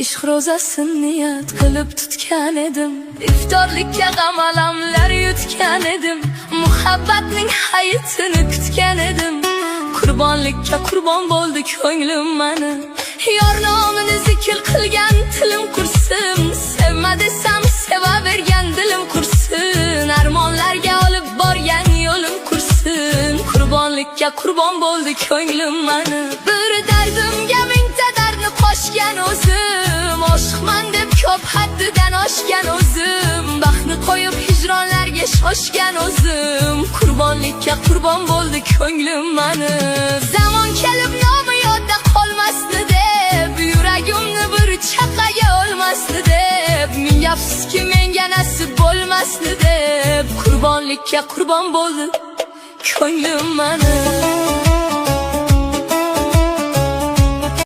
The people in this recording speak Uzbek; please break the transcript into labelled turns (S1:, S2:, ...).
S1: Ishq ro'zasin niyat qilib tutgan edim. Iftorlikka g'am alamlar yutgan edim. Muhabbatning hayitini kutgan edim. Qurbonlikka qurbon bo'ldi ko'nglim mani. Yor nomini zikr qilgan tilim qursin. Sevma desam sevavergan dilim qursin. Armonlarga olib borgan yo'lim qursin. Qurbonlikka qurbon bo'ldi ko'nglim mani. Bir dardimga mingta dardni qo'shgan o'zim. Oshiqman deb ko'p haddidan oshgan o'zim. Baxtni qo'yib hijronlarga shoshgan o'zim. Qurbonlikka qurbon bo'ldi ko'nglim mani. Zamon kelib nomi yodda qolmasdi deb, yuragimni bir chaqaga olmasdi deb, ming afsuski, menga nasib bo'lmasdi deb, qurbonlikka qurbon bo'ldi ko'nglim mani.